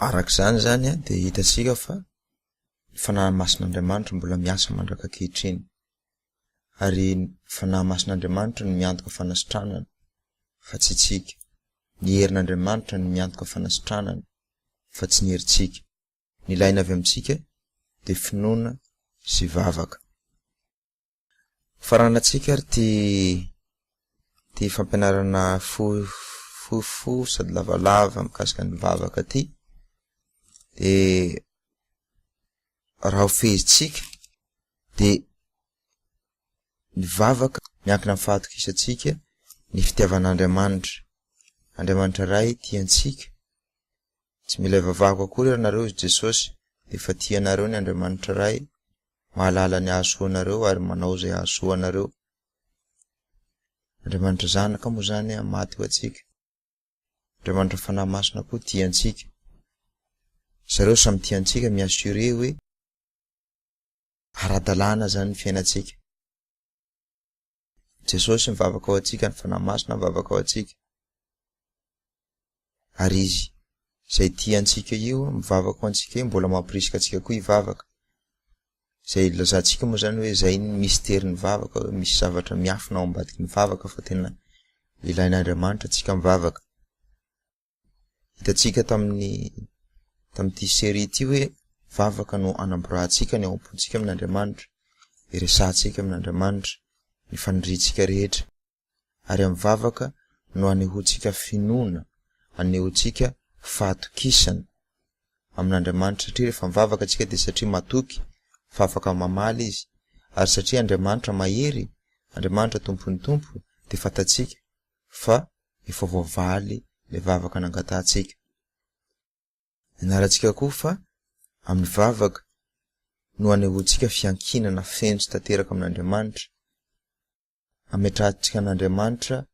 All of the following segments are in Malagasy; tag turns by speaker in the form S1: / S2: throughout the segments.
S1: Araka izany izany dia hitantsika fa ny Fanahy Masin'Andriamanitra mbola miasa mandraka ankehitriny. Ary ny Fanahy Masin'Andriamanitra no miantoka fanasitranana fa tsy isika. Ny herin'Andriamanitra no miantoka fanasitranana fa tsy ny herintsika. Ny ilaina avy amintsika dia finoana sy vavaka. Faranantsika ary ity ity fampianarana fohy fohifohy sady lavalava mikasika ny vavaka ity. Dia raha ho fehezintsika dia ny vavaka miankina amin'ny fahatokisantsika ny fitiavan'Andriamanitra. Andriamanitra Ray tia antsika. Tsy mila ivavahako akory ary nareo hoy Jesosy, efa tia anareo ny Andriamanitra Ray mahalala ny hahasoa anareo ary manao izay hahasoa anareo. Andriamanitra Zanaka moa izany maty ho antsika. Andriamanitra Fanahy Masina koa tia antsika. Zareo samy tia antsika, mi-assurer hoe ara-dalàna izany ny fiainantsika. Jesosy mivavaka ho antsika, ny Fanahy Masina mivavaka ho antsika. Ary Izy izay tia antsika io, mivavaka ho antsika io, mbola mampirisika antsika koa hivavaka. Izay ilazantsika moa izany hoe izay ny misterin'ny vavaka, hoe misy zavatra miafina ao ambadiky ny vavaka fa tena ilain'Andriamanitra antsika mivavaka. Hitantsika tamin'ny tamin'ity série ity hoe vavaka no anamborahantsika ny ao am-pontsika amin'Andriamanitra, iresahantsika amin'Andriamanitra, ny faniriantsika rehetra. Ary amin'ny vavaka no anehoantsika finoana, anehoantsika fahatokisana amin'Andriamanitra, satria rehefa mivavaka isika dia satria matoky fa afaka mamaly Izy, ary satria Andriamanitra mahery, Andriamanitra Tompon'ny Tompo, dia fantatsika fa efa voavaly ilay vavaka nangatahantsika. Nianarantsika koa fa amin'ny vavaka no anehoantsika fiankinana feno sy tanteraka amin'Andriamanitra, ametrahantsika an'Andriamanitra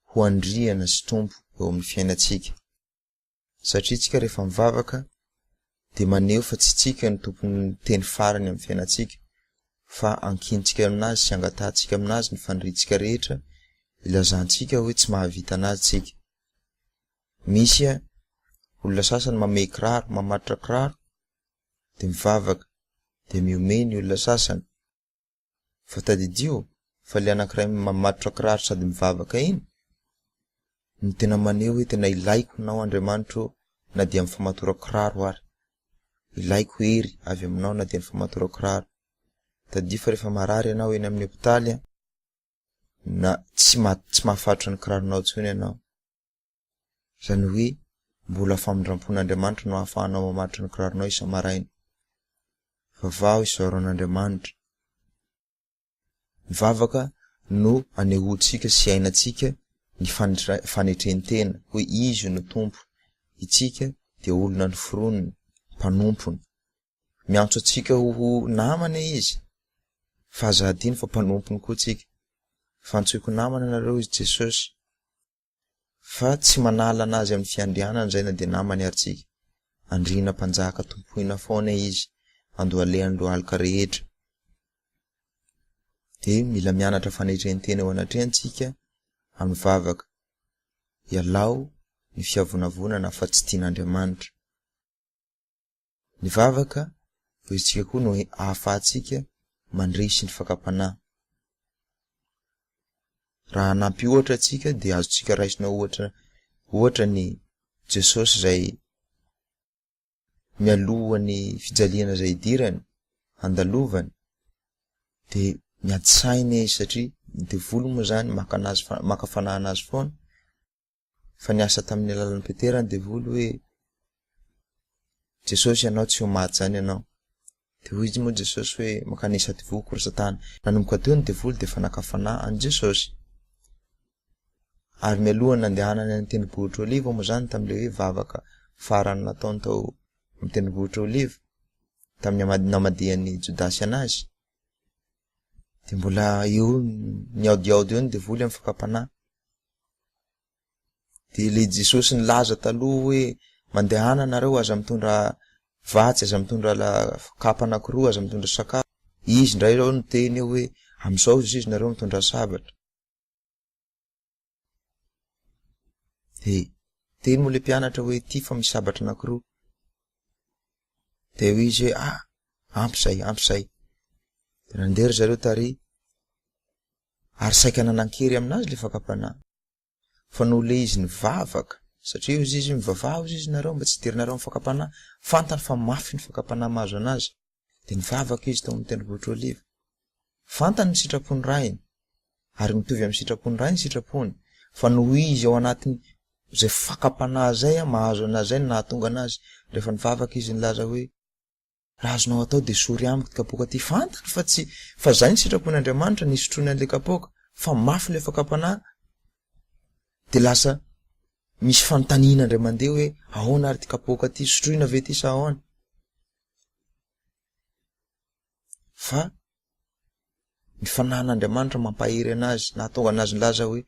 S1: ho Andriana sy Tompo eo amin'ny fiainantsika. Satria tsika rehefa mivavaka dia maneho fa tsy tsika no tompon'ny teny farany amin'ny fiainantsika fa ankinintsika aminazy sy angatahantsika aminazy ny faniriantsika rehetra ilazantsika hoe tsy mahavita anazy tsika. Misy olona sasany mamehy kiraro, mamatotra kiraro dia mivavaka dia mihomehy ny olona sasany. Fa tadidio fa le anankiray mamatotra kiraro sady mivavaka iny no tena maneho hoe tena ilaiko nao Andriamanitra ô na dia amin'ny famatorako kiraro ary. Ilaiko hery avy aminao na dia ny famatorako kiraro. Tadidio fa rehefa marary ianao eny amin'ny hopitaly na tsy tsy mahafatotra ny kiraronao intsony ianao. Izany hoe mbola famindrampon'Andriamanitra no ahafahanao mamatotra ny kiraronao isa-maraina. Vavaho isaoro an'Andriamanitra. Ny vavaka no anehoantsika sy iainantsika ny fanetren-tena hoe Izy no Tompo, itsika dia olona noforoniny, mpanompony. Miantso antsika ho namana Izy, fa aza adino fa mpanompony koa tsika. Fa antsoiko namana nareo izy Jesosy. Fa tsy manala anazy amin'ny fiandrianany izay na dia namany ary tsika. Andriana mpanjaka tompoina foana izy, andohalehan'ny lohalika rehetra. Dia mila mianatra fanetren-tena eo anatrehany tsika amin'ny vavaka. Ialao ny fiavonavonana fa tsy tian'Andriamanitra. Ny vavaka, voizintsika koa no ahafahantsika mandresy ny fakam-panahy. Raha hanampy ohatra antsika dia azontsika raisina ohatra ohatra ny Jesosy izay mialoha ny fijaliana izay hidirany, handalovany, dia miady saina izy satria ny devoly moa izany maka anazy maka fanahy anazy foana. Fa niasa tamin'ny alalan'i Petera ny devoly hoe, Jesosy ianao tsy ho maty izany ianao. Dia hoy izy moa Jesosy hoe, Mankanesa divoko ry Satana. Nanomboka teo ny devoly dia efa naka fanahy an'i Jesosy. Ary mialohan'ny nandehanany any an-tendrombohitra Oliva moa izany tamin'ilay hoe vavaka farany nataony tao amin'ny tendrombohitra Oliva, tamin'ny namadihan'i Jodasy anazy, dia mbola eo niaodiaody eo ny devoly amin'ny fakam-panahy. Dia ilay Jesosy nilaza taloha hoe mandehana nareo aza mitondra vatsy, aza mitondra kapa anankiroa, aza mitondra sakafo. Izy indray izao niteny eo hoe amin'izao izy nareo mitondra sabatra. Dia teny moa ilay mpianatra hoe ity fa misy sabatra anankiroa. Dia hoy izy hoe, ah, ampy izay, ampy izay. Dia nandeha ry zareo tary, ary saika nanan-kery aminazy ilay fakam-panahy. Fa noho ilay izy nivavaka, satria hoy izy, mivavaha hoy izy nareo mba tsy hidiranareo amin'ny fakam-panahy, fantany fa mafy ny fakam-panahy mahazo anazy. Dia nivavaka izy tao amin'ny tendrombohitra Oliva. Fantany ny sitrapon'ny Rainy, ary mitovy amin'ny sitrapon'ny Ray ny sitrapony, fa noho izy ao anatin'ny izay fakam-panahy izay mahazo anazy izay no nahatonga anazy, rehefa nivavaka izy nilaza hoe, Raha azonao atao dia esory amiko ity kapoaka ity. Fantany fa tsy fa izay ny sitrapon'Andriamanitra ny hisotroany an'ilay kapoaka, fa mafy ilay fakam-panahy, dia lasa misy fanontaniana indray mandeha hoe ahoana ary ity kapoaka ity, sotroina ve ity sa ahoana? Fa ny fanahin'Andriamanitra mampahery anazy, nahatonga anazy nilaza hoe,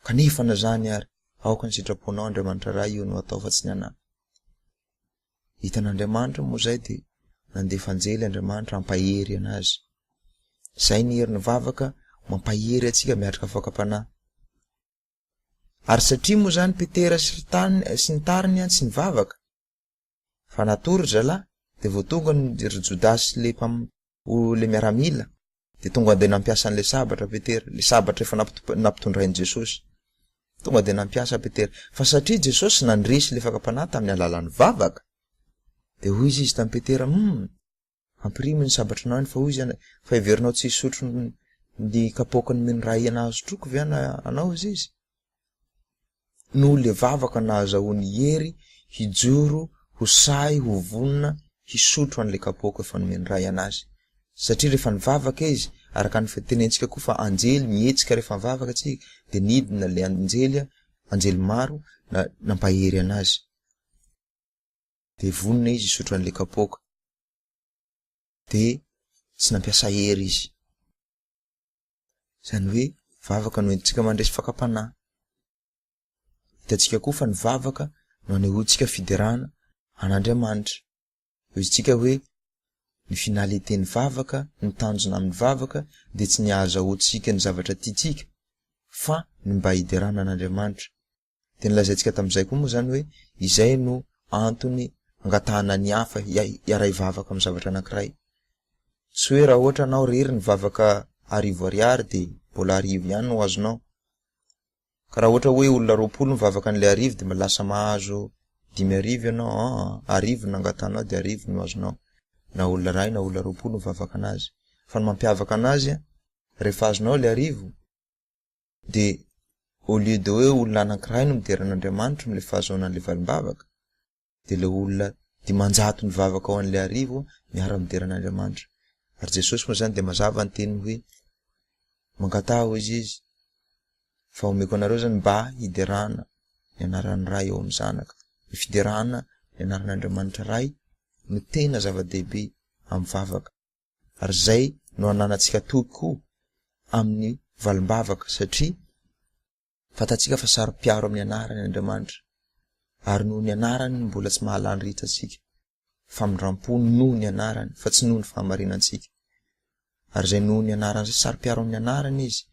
S1: kanefa na izany ary, aoka ny sitraponao Andriamanitra Ray io no atao fa tsy ny anah. Hitan'Andriamanitra moa izay dia nandefa anjely Andriamanitra hampahery anazy. Izay ny herin'ny vavaka mampahery antsika miatrika fakam-panahy. Ary satria moa izany Petera sy ry tany sy ny tariny tsy nivavaka, fa natory ry zalahy, dia vao tonga ny ry Jodasy le mpam le miaramila, dia tonga dia nampiasa an'ilay sabatra Petera, le sabatra efa nampitondrain'i Jesosy. Tonga dia nampiasa Petera. Fa satria Jesosy nandresy le fakam-panahy tamin'ny alalan'ny vavaka, dia hoy izy izy tamin'i Petera, Hum, ampirimo ny sabatranao iny, fa hoy izy, fa heverinao tsy hisotro ny kapoaka nomen'ny Ray nahazotroko ve anao izy izy? Noho le vavaka nahazahoany hery hijoro ho sahy ho vonona hisotro an'le kapoaka efa nomen'ny Ray anazy. Satria rehefa nivavaka izy, araka ny fitenentsika koa fa anjely mihetsika rehefa mivavaka tsika, dia nidina le anjely, anjely maro nampahery anazy. Dia vonona izy hisotro an'le kapoaka. Dia tsy nampiasa hery izy. Izany hoe vavaka no entintsika mandresy fakam-panahy. Hitantsika koa fa ny vavaka no anehoantsika fiderana an'Andriamanitra. Hoy isika hoe ny finalité-n'ny vavaka, ny tanjona amin'ny vavaka dia tsy ny hahazahoantsika ny zavatra tiantsika fa ny mba hiderana an'Andriamanitra. Dia nolazaintsika tamin'izay koa moa izany hoe izay no antony angatahana ny hafa hiara-hivavaka amin'ny zavatra anankiray. Tsy hoe raha ohatra anao rery nivavaka arivo ariary dia mbola arivo ihany no azonao. Ka raha ohatra hoe olona 20 mivavaka an'ilay arivo dia lasa mahazo 5000 ianao, aa, arivo no nangatahanao dia arivo no azonao. Na olona iray na olona 20 mivavaka anazy. Fa ny mampiavaka anazy, rehefa azonao ilay arivo, dia au lieu de hoe olona anankiray no midera an'Andriamanitra amin'ilay fahazoana an'ilay valim-bavaka, dia ilay olona 500 nivavaka ao an'ilay arivo miara-midera an'Andriamanitra. Ary Jesosy moa izany dia mazava ny teniny hoe, mangataha hoy izy, fa omeko anareo izany mba hiderana ny anaran'ny Ray ao amin'ny Zanaka. Ny fiderana ny anaran'Andriamanitra Ray no tena zava-dehibe amin'ny vavaka. Ary izay no ananantsika toky koa amin'ny valim-bavaka satria fantatsika fa saro-piaro amin'ny anarany Andriamanitra ary noho ny anarany no mbola tsy mahalany ritra antsika. Famindram-po noho ny anarany fa tsy noho ny fahamarinantsika. Ary izay noho ny anarany izay saro-piaro amin'ny anarany izy.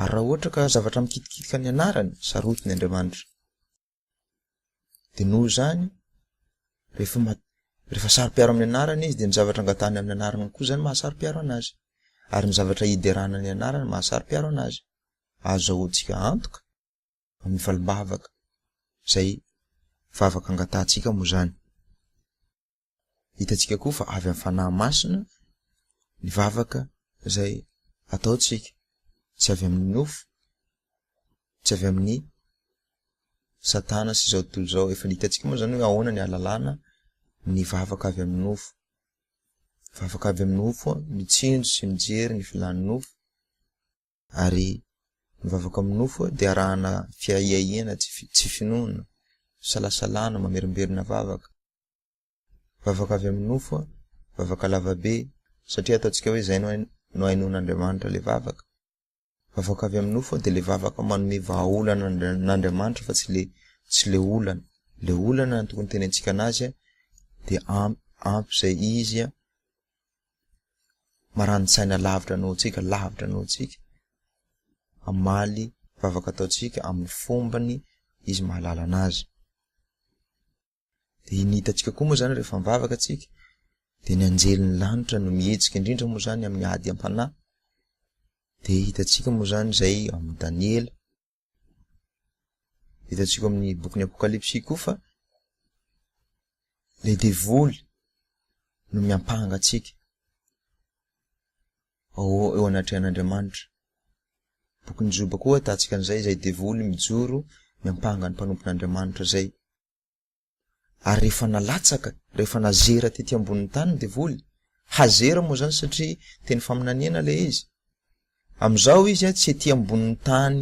S1: Ary raha ohatra ka zavatra mikitikitika ny anarany, sarotiny Andriamanitra. Dia noho izany, rehefa rehefa saro-piaro amin'ny anarany izy, dia ny zavatra angatahany amin'ny anarany koa izany maha-saro-piaro anazy. Ary ny zavatra hiderana ny anarany maha-saro-piaro anazy. Azahoantsika antoka amin'ny valim-bavaka izay vavaka angatahantsika moa izany. Hitantsika koa fa avy amin'ny Fanahy Masina ny vavaka izay ataontsika, tsy avy amin'ny nofo, tsy avy amin'ny Satana sy izao tontolo izao. Efa hitantsika moa izany hoe ahoana ny ahalalana ny vavaka avy amin'ny nofo. Vavaka avy amin'ny nofo, mitsinjo sy mijery ny filan'ny nofo, Ary ny vavaka amin'ny nofo dia arahana fiahiahiana, tsy finoana, fisalasalana, mamerimberina vavaka. Vavaka avy amin'ny nofo, vavaka lavabe, satria ataontsika hoe izay no hainoan'Andriamanitra ilay vavaka. Vavaka avy amin'ny nofo dia ilay vavaka manome vahaolana an'Andriamanitra fa tsy le tsy le olana. Le olana no tokony tenentsika anazy dia ampy izay izy maranin-tsaina lavitra noho antsika, lavitra noho antsika, hamaly vavaka ataontsika amin'ny fombany izy mahalala anazy. Dia ny hitantsika koa moa izany rehefa mivavaka tsika. Dia ny anjelin'ny lanitra no mihetsika indrindra moa izany amin'ny ady am-panahy. Dia hitantsika moa izany izay amin'i Daniela. Hitantsika amin'ny bokin'ny Apokalypsy koa fa ilay devoly no miampanga antsika ao eo anatrehan'Andriamanitra. Bokin'i Joba koa ahitantsika an'izay, izay devoly mijoro miampanga ny mpanompon'Andriamanitra izay. Ary rehefa nalatsaka, rehefa nazera tety ambonin'ny tany ny devoly, hazera moa izany satria teny faminaniana ilay izy, amin'izao izy tsy ety ambonin'ny tany,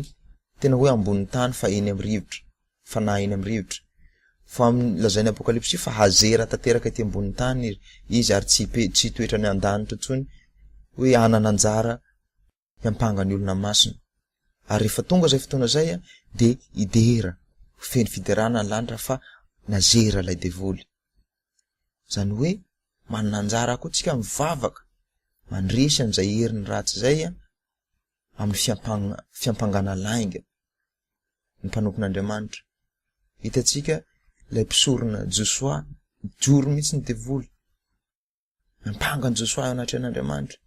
S1: tena hoe ambonin'ny tany fa eny amin'ny rivotra, fanahy eny amin'ny rivotra. Fa amin'ny lazain'ny Apokalypsy fa hazera tanteraka ety ambonin'ny tany izy ary tsy tsy hitoetra any an-danitra intsony, hoe hanana anjara hiampanga ny olona masina. Ary rehefa tonga izay fotoana izay dia hidera, ho feno fiderana ny lanitra fa nazera ilay devoly. Izany hoe manana anjara koa tsika mivavaka, mandresy an'izay herin'ny ratsy izay amin'ny fiampanga, fiampangana lainga ny mpanompon'Andriamanitra. Hitantsika ilay mpisorona Josoa, nijoro mihitsy ny devoly. Nampanga an'i Josoa eo anatrehan'Andriamanitra.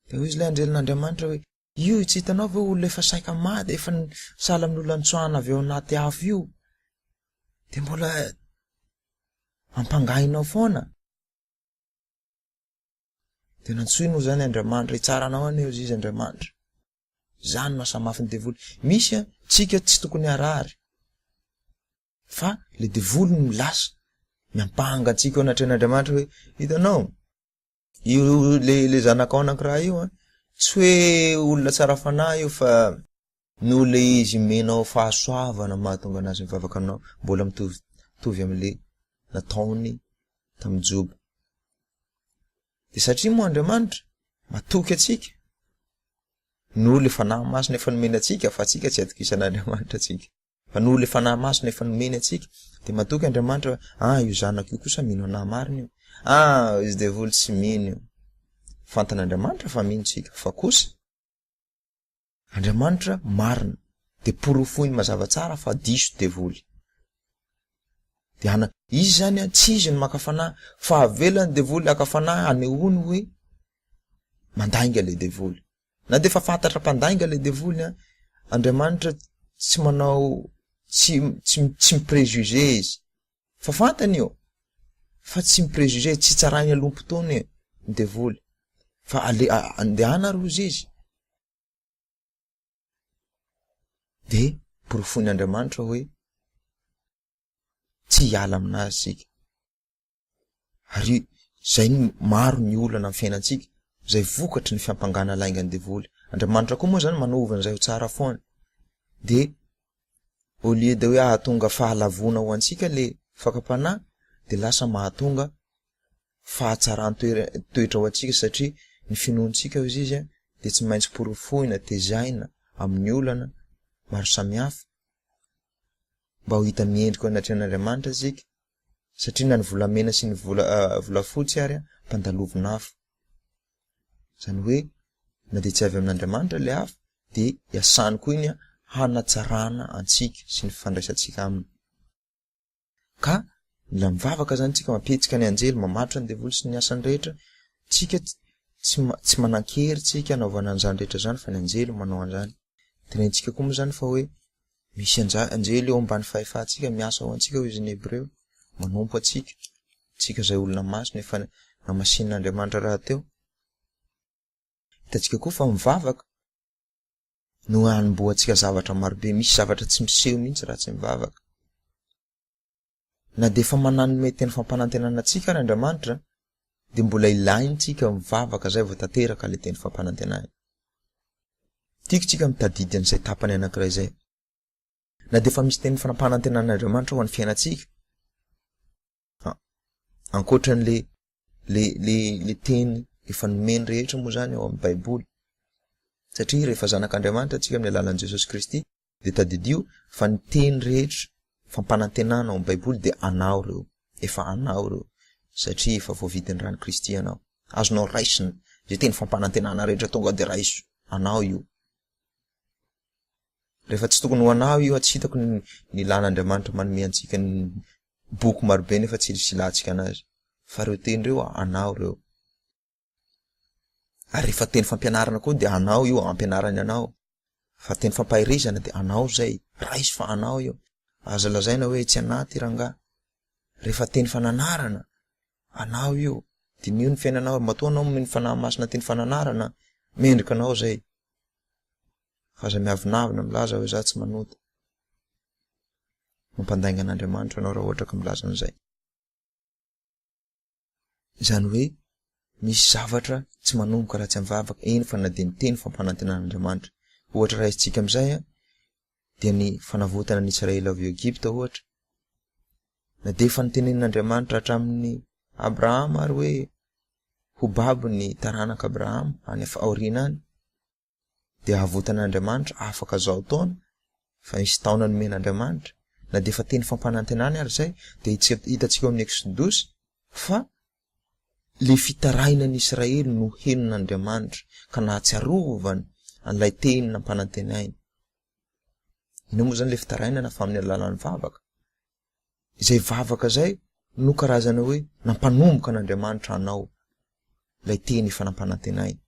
S1: Dia hoy izy ilay anjelin'Andriamanitra hoe, io tsy hitanao ve olona efa saika maty, efa sahala amin'ny olona nitsoahana avy ao anaty afo io, dia mbola ampangahinao foana. Dia nantsoiny moa izany Andriamanitra, hitsara anao anie hozy izy Andriamanitra. Izany no asa mafin'ny devoly. Misy tsika tsy tokony harary. Fa le devoly no lasa miampanga antsika eo anatrehan'Andriamanitra hoe hitanao io le le zanakao anankiray io an, tsy hoe olona tsara fanahy io fa noho le izy omenao fahasoavana mahatonga anazy mivavaka aminao, mbola mitovy mitovy am'le nataony tamin'i Joba. De satria moa Andriamanitra matoky antsika noho le fanahy masina efa nomeny antsika fa antsika tsy atokisan'Andriamanitra antsika. Fa noho ilay Fanahy Masina efa nomeny antsika, dia matoky Andriamanitra hoe, ah, io zanako io kosa mino an'ahy marina io. Ah, izy devoly tsy mino io. Fantan'Andriamanitra fa mino tsika, fa kosa, Andriamanitra marina, dia porofoiny mazava tsara fa diso devoly. Dia ana, izy izany an, tsy izy no maka fanahy, fa avelany devoly haka fanahy hanehoany hoe mandainga ilay devoly. Na dia efa fantatra mpandainga ilay devoly an, Andriamanitra tsy manao tsy tsy tsy mi-prejuger izy. Fa fantany io fa tsy mi-prejuger, tsy tsarainy aloha-potoana io ny devoly. Fa ale andehana ary hozy izy. Dia porofoin'Andriamanitra hoe tsy hiala aminazy isika. Ary izay no maro ny olana amin'ny fiainantsika, izay vokatry ny fiampangana laingan'ny devoly. Andriamanitra koa moa izany manova an'izay ho tsara foana. Dia au lieu de hoe hahatonga fahalavoana ho antsika le fakam-panahy, dia lasa mahatonga fahatsaran-toetra ho antsika satria ny finoantsika hozy izy dia tsy maintsy porofoina, tezaina amin'ny olana maro samihafa mba ho hita miendrika eo anatrehan'Andriamanitra isika. Satria na ny volamena sy ny vola volafotsy ary ampandalovina afo. Izany hoe na dia tsy avy amin'Andriamanitra ilay afo dia iasany koa iny hanatsarana antsika sy ny fifandraisantsika aminy. Ka mila mivavaka izany tsika, mampihetsika ny anjely, mamatotra ny devoly sy ny asany rehetra. Tsika tsy tsy manan-kery tsika hanaovana an'izany rehetra izany fa ny anjely no manao an'izany. Tenenitsika koa moa izany fa hoe Misy anjely eo ambany fahefantsika miasa ho antsika hoy izy ny Hebreo, manompo antsika, tsika izay olona masina efa namasinin'Andriamanitra rahateo. Hitantsika koa fa mivavaka no hanombohantsika zavatra marobe, misy zavatra tsy miseho mihitsy raha tsy mivavaka. Na dia efa mananome teny fampanantenana antsika ary Andriamanitra dia mbola ilaintsika mivavaka zay vao tanteraka ilay teny fampanantenany. Tiako tsika mitadidy an'izay tapany anankiray izay. Na dia efa misy teny fampanantenan'Andriamanitra ho an'ny fiainantsika, ankoatra an'le le le le teny efa nomeny rehetra moa zany ao amin'ny Baiboly. Satria rehefa zanak'Andriamanitra antsika amin'ny alalan'i Jesosy Kristy Dia tadidio fa ny teny rehetra fampanantenana ao amin'ny Baiboly dia anao ireo, efa anao ireo, satria efa voavidin'ny ran'i Kristy ianao. Azonao raisina izay teny fampanantenana rehetra tonga dia raiso, anao io. Rehefa tsy tokony ho anao io, tsy hitako ny ilàn'Andriamanitra manome antsika ny boky marobe nefa tsy ilantsika anazy. Fa ireo teny ireo anao ireo. Ary rehefa teny fampianarana koa dia anao io, ampianarany anao. Fa teny fampaherezana dia anao izay, raiso fa anao io. Aza lazaina hoe tsy anah ty rangahy. Rehefa teny fananarana, anao io. Diniho ny fiainanao, matoa anao nomen'ny Fanahy Masina teny fananarana, mendrika anao izay. Fa aza miavonavona milaza hoe za tsy manota. Mampandainga an'Andriamanitra anao raha ohatra ka milaza an'izay. Izany hoe misy zavatra tsy manomboka raha tsy amin'ny vavaka, eny fa na dia ny teny fampanantenan'Andriamanitra. Ohatra raisintsika amin'izay dia ny fanavotana ny Israely avy ao Egypta ohatra. Na dia efa notenenin'Andriamanitra hatramin'ny Abrahama ary hoe ho babo ny taranaka Abrahama any aoriana any, dia havotan'Andriamanitra afaka zao taona fa misy taona nomen'Andriamanitra, na dia efa teny fampanantenany ary izay, dia hitantsika ao amin'ny Eksodosy fa le fitarainan'ny Israely no henon'Andriamanitra ka nahatsiarovany an'ilay teny nampanantenainy. Inona moa izany le fitarainana fa amin'ny alalan'ny vavaka? Izay vavaka izay no karazana hoe nampanomboka an'Andriamanitra hanao ilay teny efa nampanantenainy.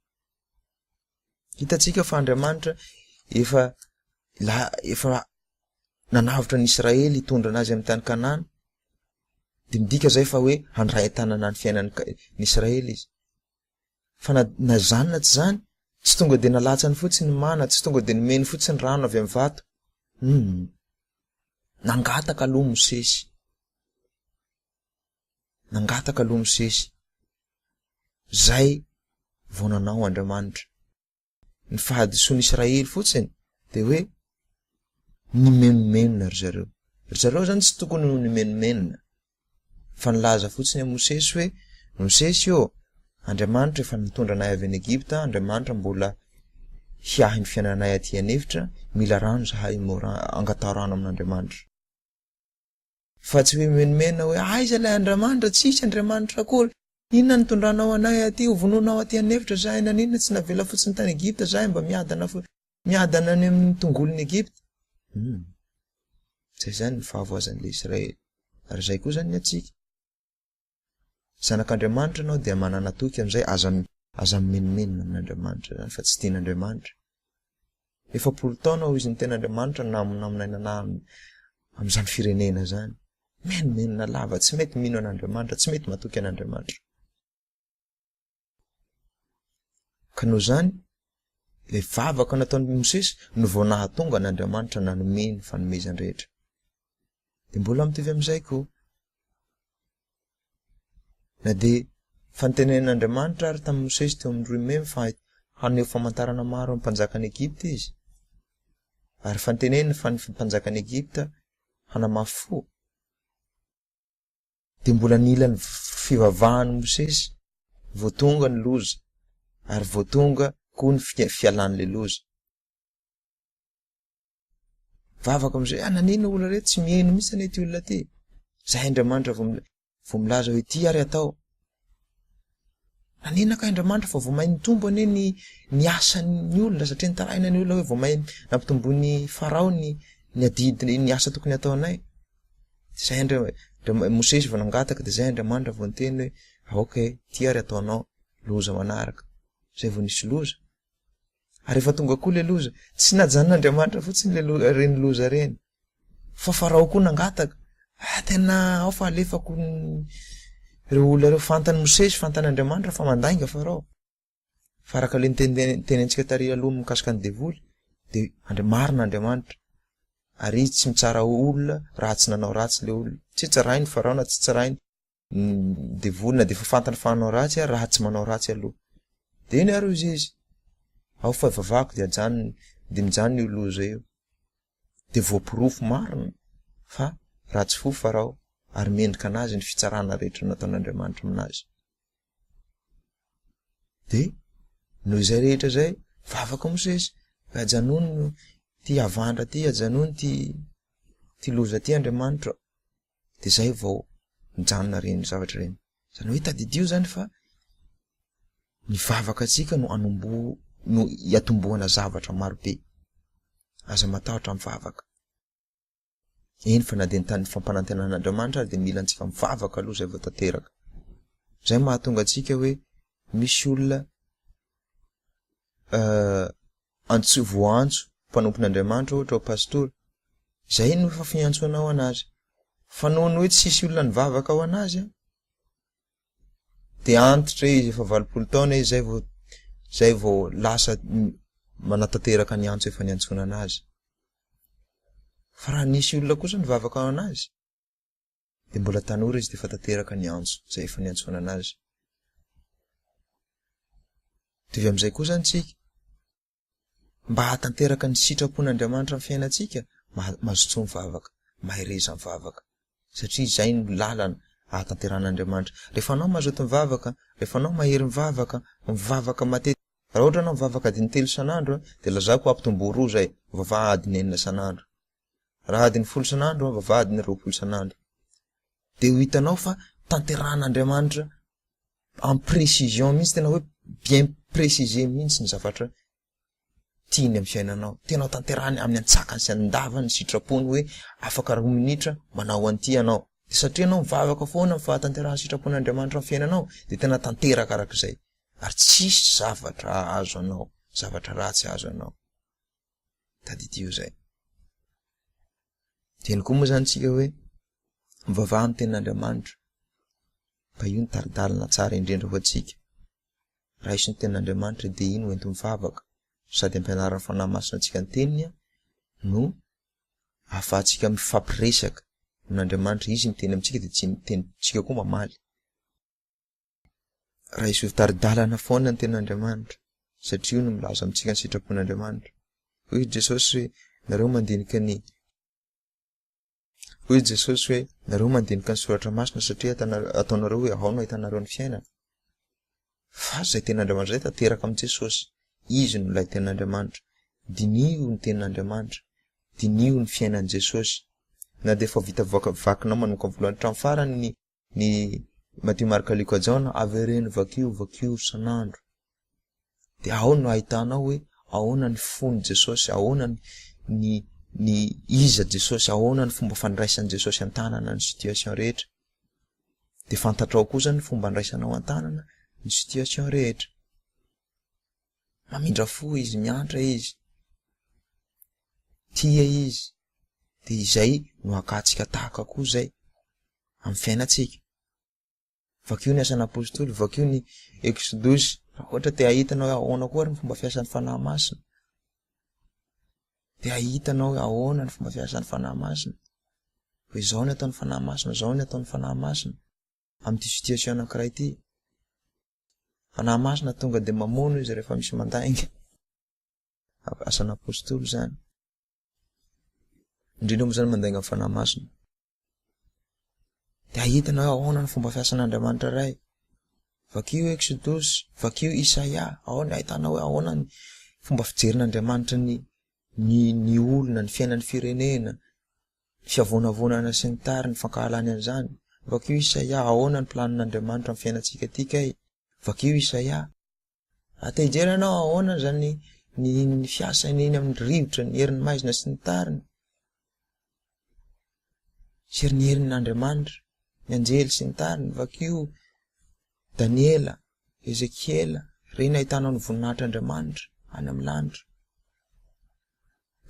S1: Hitantsika fa Andriamanitra efa la efa nanavotra ny Israely hitondra anazy amin'ny tany Kanana. Dia midika izay fa hoe handray an-tanana ny fiainan'ny ny Israely izy. Fa na na izany na tsy izany, tsy tonga dia nalatsany fotsiny ny mana, tsy tonga dia nomeny fotsiny rano avy amin'ny vato. Hum. Nangataka aloha Mosesy. Nangataka aloha Mosesy. Zay vao nanao Andriamanitra. Ny fahadisoan'i Israely fotsiny dia hoe nimenomenona ry zareo. Ry zareo zany tsy tokony ho nimenomenona. Fa nilaza fotsiny amin'i Mosesy hoe, Mosesy ô, Andriamanitra efa nitondra anay avy any Egypta, Andriamanitra mbola hiahy ny fiainanay aty an'efitra, mila rano zahay, angataho rano amin'Andriamanitra. Fa tsy hoe mimenomenona hoe aiza ilay Andriamanitra, tsisy Andriamanitra akory, inona no nitondranao anay aty, ho vonoinao aty an'efitra zahay, naninona tsy navela fotsiny tany Egypta zahay mba miadana fo, miadana any amin'ny tongolon'i Egypta. Hum. Zay zany ny fahavoazan'ilay Israely. Ary zay koa zany ny antsika. Zanak'Andriamanitra ianao dia manana toky amin'izay, aza aza mimenomenona amin'Andriamanitra zany fa tsy tian'Andriamanitra. 40 taona hoy izy ny tena Andriamanitra namonamonaina anah amin'izany firenena zany. Menomenona lava, tsy mety mino an'Andriamanitra, tsy mety matoky an'Andriamanitra. Ka noho izany, ilay vavaka nataon'i Mosesy no vao nahatonga an'Andriamanitra nanome ny fanomezany rehetra. Dia mbola mitovy amin'izay koa. Na dia fantenain'Andriamanitra ary tamin'i Mosesy teo amin'ny roimemy fa haneho famantarana maro amin'ny mpanjakan'i Egypta izy, ary fanteneny fa ny mpanjakan'i Egypta hanamafy fo, dia mbola nila ny fivavahan'i Mosesy vao tonga ny loza, ary vao tonga koa ny fialan'ilay loza. Vavaka amizay, ah nanina olona reto tsy miheno mihitsy anie ty olona ty. Zay Andriamanitra vao vao milaza hoe ty ary atao. Nanina kay Andriamanitra fa vao may nitombo anie ny ny asan'ny olona satria nitaraina ny olona hoe vao may nampitomboin'i Farao ny ny adidy ny asa tokony ataonay. De zay Andria Mosesy vao nangataka de zay Andriamanitra vao niteny hoe aoka e, ty ary ataonao, loza manaraka. Zay vao nisy loza. Ary efa tonga koa le loza. Tsy najanon'Andriamanitra fotsiny le loza, reny loza reny. Fa Farao koa nangataka. Ah, tena ao fa alefako ireo olona ireo. Fantan'i Mosesy, fantan'Andriamanitra fa mandainga Farao. Fa araka le nitenentsika tary aloha mikasika ny devoly, dia andre marina Andriamanitra. Ary izy tsy mitsara olona raha tsy nanao ratsy le olona. Tsy tsarainy Farao na tsy tsarainy ny devoly na dia efa fantany fa hanao ratsy ary raha tsy manao ratsy aloha. Dia eny ary hozy izy, ao fa ivavahako dia ajanony, dia mijanona io loza io. Dia voaporofo marina fa ratsy fo Farao ary mendrika anazy ny fitsarana rehetra nataon'Andriamanitra aminazy. Dia noho izay rehetra izay, vavaka Mosesy, ajanony ity havandra ity, ajanony ity ity loza ity Andriamanitra. de zay vao mijanona reny zavatra reny. Zany hoe tadidio zany fa ny vavaka antsika no anomboha no iatombohana zavatra maro be. Aza matahotra mivavaka. Eny fa na dia ny tany fampanantenan'Andriamanitra ary dia mila antsika mivavaka aloha zay vao tanteraka. Izay mahatonga antsika hoe misy olona antso voaantso mpanompon'Andriamanitra ohatra ho pastora, izay no efa fiantsoanao anazy. Fa noho ny hoe tsisy olona nivavaka ho anazy an, dia antitra izy efa 80 taona izy zay vao zay vao lasa manatanteraka ny antso efa niantsoana anazy. Fa raha nisy olona kosa nivavaka ho anazy, dia mbola tanora izy dia efa tanteraka ny antso izay efa niantsoana anazy. Mitovy amin'izay koa izany tsika. Mba hahatanteraka ny sitrapon'Andriamanitra amin'ny fiainantsika, mazotoa mivavaka, mahereza mivavaka. Satria izay no lalana ahatanterahan'Andriamanitra. Rehefa anao mazoto mivavaka, rehefa anao mahery mivavaka, mivavaka matetika. Raha ohatra anao mivavaka adiny telo isan'andro, dia lazako ampitomboa roa izay, mivavaha adiny enina isan'andro. Raha adiny folo isan'andro, mivavaha adiny 20 isan'andro. Dia ho hitanao fa tanterahan'Andriamanitra en précision mihitsy, tena hoe bien précisé mihitsy ny zavatra tiany amin'ny fiainanao. Tena ho tanterahany amin'ny antsakany sy andavany ny sitrapony hoe afaka roa minitra manao an'ity ianao. Dia satria ianao mivavaka foana amin'ny fahatanterahan'ny sitrapon'Andriamanitra amin'ny fiainanao, dia tena tanteraka arak'izay. Ary tsisy zavatra hahazo anao, zavatra ratsy hahazo anao. Tadidio izay. Teny koa moa izany tsika hoe mivavaha amin'ny tenin'Andriamanitra. Fa io ny tari-dalana tsara indrindra ho antsika. Raiso ny tenin'Andriamanitra dia iny ho enti-mivavaka. Sady ampianaran'ny Fanahy Masina antsika ny teniny no ahafahantsika mifampiresaka amin'Andriamanitra. Izy miteny amintsika dia tsy miteny tsika koa mamaly. Raiso ho tari-dalana foana ny tenin'Andriamanitra, satria io no milaza amintsika ny sitrapon'Andriamanitra. Hoy Jesosy hoe, nareo mandinika ny Hoy Jesosy hoe, nareo mandinika ny soratra masina satria ataonareo hoe ao no ahitanareo ny fiainana. Fa izay tenin'Andriamanitra izay tanteraka amin'i Jesosy. Izy no ilay tenin'Andriamanitra. Diniho ny tenin'Andriamanitra. Diniho ny fiainan'i Jesosy. Na dia efa vita vakinao manomboka voalohany hatramin'ny farany ny ny Matio Marka Lioka Jaona, avereno vakio vakio isan'andro. Dia ao no ahitanao hoe ahoana ny fon'i Jesosy, ahoana ny ny ny iza Jesosy, ahoana ny fomba fandraisan'i Jesosy an-tanana ny situation rehetra. Dia fantatrao koa zany ny fomba andraisanao an-tanana ny situation rehetra. Mamindra fo izy, miantra izy, tia izy. Dia izay no hakantsika tahaka koa izay. amin'ny fiainantsika. Vakio ny asan'ny apostoly, vakio ny Eksodosy, raha ohatra te hahita anao hoe ahoana koa ary ny fomba fiasan'ny Fanahy Masina. Te hahita anao hoe ahoana ny fomba fiasan'ny Fanahy Masina. Hoe izao ny ataon'ny Fanahy Masina, izao ny ataon'ny Fanahy Masina amin'ity situation anankiray ity. Fanahy Masina tonga dia mamono izy rehefa misy mandainga. Asan'ny apostoly izany. Indrindra moa izany mandainga amin'ny Fanahy Masina. Dia hahita anao hoe ahoana ny fomba fiasan'Andriamanitra Ray. Vakio Exodus, vakio Isaia, ao ny ahitanao hoe ahoana ny fomba fijerin'Andriamanitra ny ny ny olona, ny fiainan'ny firenena, ny fiavonavonana sy ny tariny, ny fankahalany an'izany. Vakio Isaia, ahoana ny planin'Andriamanitra amin'ny fiainantsika aty kay. Vakio Isaia. Raha te hijery ianao ahoana izany ny ny fiasany eny amin'ny rivotra, ny herin'ny maizina sy ny tariny. Sy ny herin'Andriamanitra, ny anjely sy ny tariny, vakio Daniela, Ezekiela, ireny ahitanao ny voninahitr'Andriamanitra any amin'ny lanitra.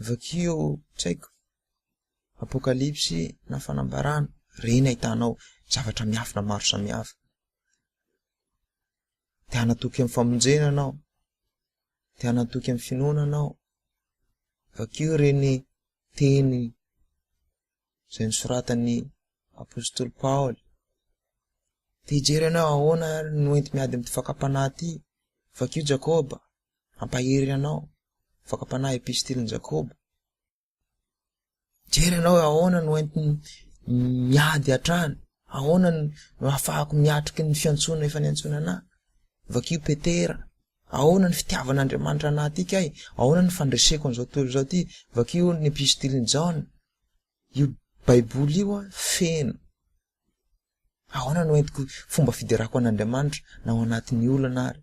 S1: Vakio, tsy haiko, Apokalypsy na Fanambarana, ireny ahitanao zavatra miafina maro samihafa. Te hanatoky amin'ny famonjena ianao. Te hanatoky amin'ny finoana ianao. Vakio ireny teny izay nosoratan'ny apostoly Paoly. Te hijery ianao ahoana ary no enti-miady amin'ity fakam-panahy ity. Vakio Jakoba, hampahery anao. Fakam-panahy epistilin'i Jakoba. Jery ianao hoe ahoana no entiny miady hatrany, ahoana no ahafahako miatriky ny fiantsoana efa niantsoana anah. Vakio Petera, ahoana ny fitiavan'Andriamanitra anah ty kay, ahoana ny fandreseko an'izao tontolo izao ty. Vakio ny epistilin'i Jaona, io baiboly io an feno. Ahoana no entiko fomba fiderako an'Andriamanitra na ao anatin'ny olana ary.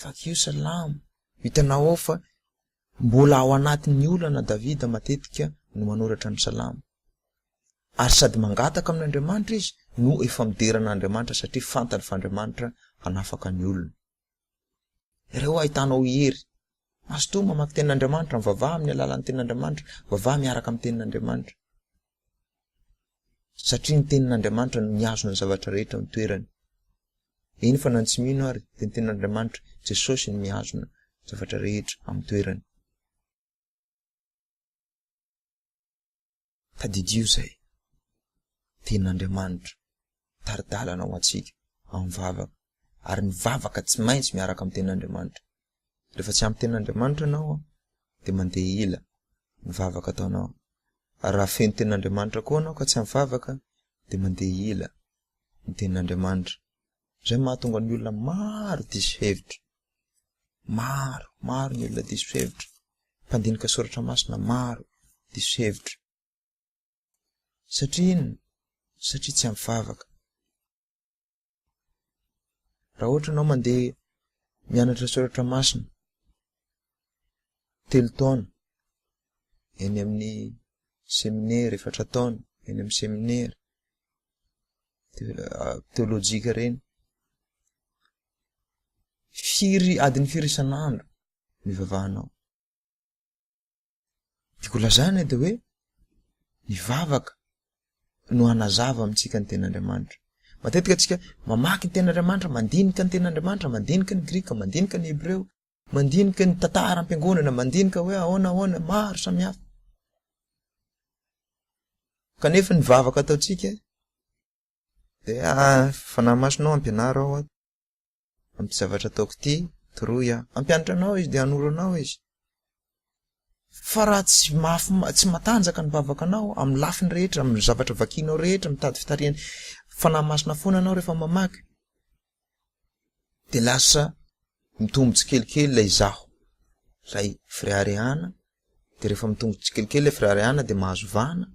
S1: Vakio Salamo, hitanao ao fa Mbola ao anatin'ny olana Davida matetika no manoratra ny Salamo. Ary sady mangataka amin'Andriamanitra izy no efa midera an'Andriamanitra satria fantany fa Andriamanitra hanafaka ny olony. Ireo ahitanao hery. Mazotoa mamaky tenin'Andriamanitra, mivavaha amin'ny alalan'ny tenin'Andriamanitra, mivavaha miaraka amin'ny tenin'Andriamanitra. Satria ny tenin'Andriamanitra no mihazona ny zavatra rehetra amin'ny toerany. Eny fa na ny tsy mino ary dia ny tenin'Andriamanitra, Jesosy no mihazona ny zavatra rehetra amin'ny toerany. Tadidio izay. Tenin'Andriamanitra, tari-dalana ho antsika amin'ny vavaka. Ary ny vavaka tsy maintsy miaraka amin'ny tenin'Andriamanitra. Rehefa tsy ampy tenin'Andriamanitra ianao dia mandeha ila ny vavaka ataonao. Ary raha feno tenin'Andriamanitra koa ianao ka tsy ampy vavaka dia mandeha ila ny tenin'Andriamanitra. Izay no mahatonga ny olona maro diso hevitra. Maro, maro ny olona diso hevitra. Mpandinika soratra masina maro diso hevitra. Satria inona? Satria tsy ampy vavaka. Raha ohatra ianao mandeha mianatra soratra masina telo taona eny amin'ny seminera, efatra taona eny amin'ny seminera teolojika ireny, firy adiny firy isan'andro no ivavahanao? Tiako lazaina dia hoe ny vavaka no hanazava amintsika ny tenin'Andriamanitra. Matetika antsika mamaky ny tenin'Andriamanitra, mandinika ny tenin'Andriamanitra, mandinika ny grika, mandinika ny hebreo, mandinika ny tantaram-piangonana, mandinika hoe ahoana ahoana, maro samihafa. Kanefa ny vavaka ataontsika dia ah, fanahy masina ampianaro aho Amin'ity zavatra ataoko ity, toroy aho. Hampianatra anao izy dia hanoro anao izy. Fa raha tsy mafy, tsy matanjaka ny vavakanao amin'ny lafiny rehetra, amin'ny zavatra vakianao rehetra, mitady fitarihan'ny Fanahy Masina foana ianao rehefa mamaky, dia lasa mitombo tsikelikely ilay izaho, ilay fireharehana, dia rehefa mitombo tsikelikely ilay fireharehana dia mahazo vahana,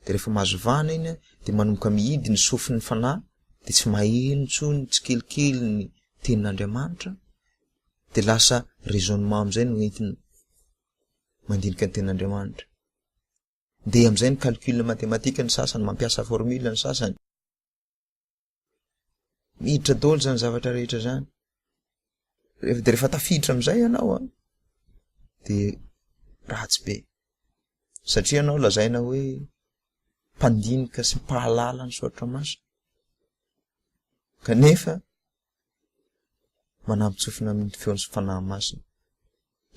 S1: Dia rehefa mahazo vahana iny dia manomboka mihidy ny sofin'ny fanahy dia tsy maheno intsony tsikelikely ny tenin'Andriamanitra dia lasa raisonnement amin'izay no entina mandinika ny tenin'Andriamanitra. Dia amin'izay ny calcul mathématique ny sasany, mampiasa formule ny sasany. Miditra daholo izany zavatra rehetra izany. Rehefa dia rehefa tafiditra amin'izay ianao an, dia ratsy be. Satria ianao lazaina hoe mpandinika sy mpahalala ny soratra masina. Kanefa manampin-tsofina amin'ny feon'ny Fanahy Masina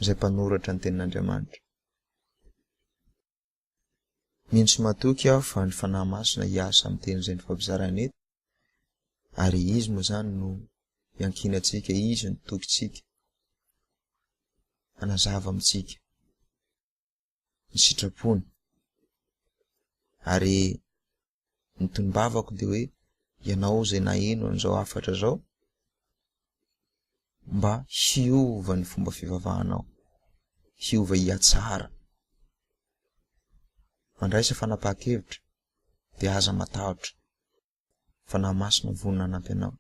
S1: izay mpanoratra ny tenin'Andriamanitra. Mino sy matoky aho fa ny Fanahy Masina hiasa amin'ny teny izay nifampizaraina eto, ary Izy moa izany no iankinantsika, Izy no tokintsika, hanazava amintsika ny sitrapony. Ary ny tonom-bavako dia hoe ianao izay naheno an'izao hafatra izao, mba hiova ny fomba fivavahanao, hiova hihatsara. Mandraisa fanapahan-kevitra dia aza matahotra. Fanahy Masina vonona hanampy anao.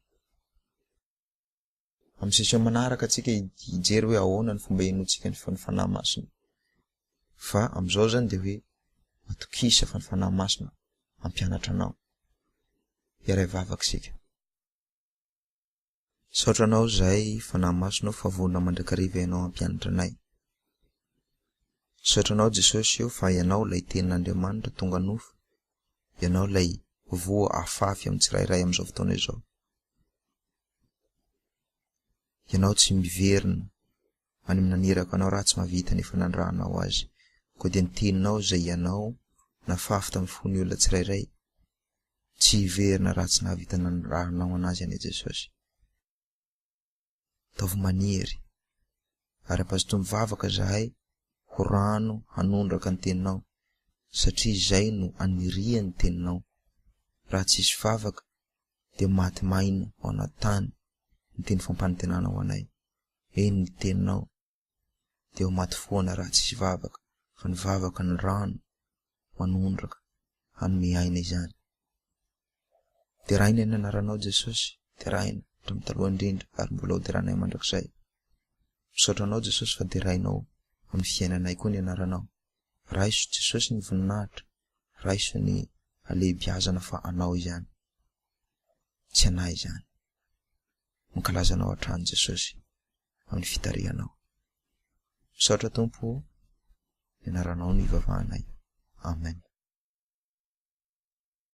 S1: Amin'ny session manaraka tsika hijery hoe ahoana ny fomba henoantsika ny feon'ny Fanahy Masina. Fa amin'izao zany dia hoe matokisa fa ny Fanahy Masina hampianatra anao. Hiaray vavaka isika. Misaotra anao izahay Fanahy Masina o fa vonona mandrakariva ianao hampianatra anay. Misaotra anao Jesosy o fa ianao ilay tenin'Andriamanitra tonga nofo, ianao ilay voa afafy amin'ny tsirairay amin'izao fotoana izao. Ianao tsy miverina any amin'ny naniraka anao raha tsy mahavita ny efa nanirahanao azy. Koa dia ny teninao izay ianao nafafy tamin'ny fon'ny olona tsirairay tsy hiverina raha tsy nahavita nanirahanao anazy anie Jesosy. Ataovy maniry ary ampazotoa mivavaka zahay ho rano hanondraka ny teninao satria izay no anirian'ny teninao. Raha tsisy vavaka dia maty maina ao anaty tany ny teny fampanantenana ho anay. Eny ny teninao dia ho maty foana raha tsisy vavaka fa ny vavaka ny rano manondraka hanome aina izany. Deraina ny anaranao Jesosy, deraina hatramin'ny taloha indrindra ary mbola ho deranay mandrakizay. Misaotra anao Jesosy fa derainao amin'ny fiainanay koa ny anaranao. Raiso Jesosy ny voninahitra, raiso ny. halehibiazana fa Anao izany, tsy anay izany. Mankalaza Anao hatrany Jesosy amin'ny fitarihanao. Misaotra Tompo ô, ny anaranao no ivavahanay. Amen.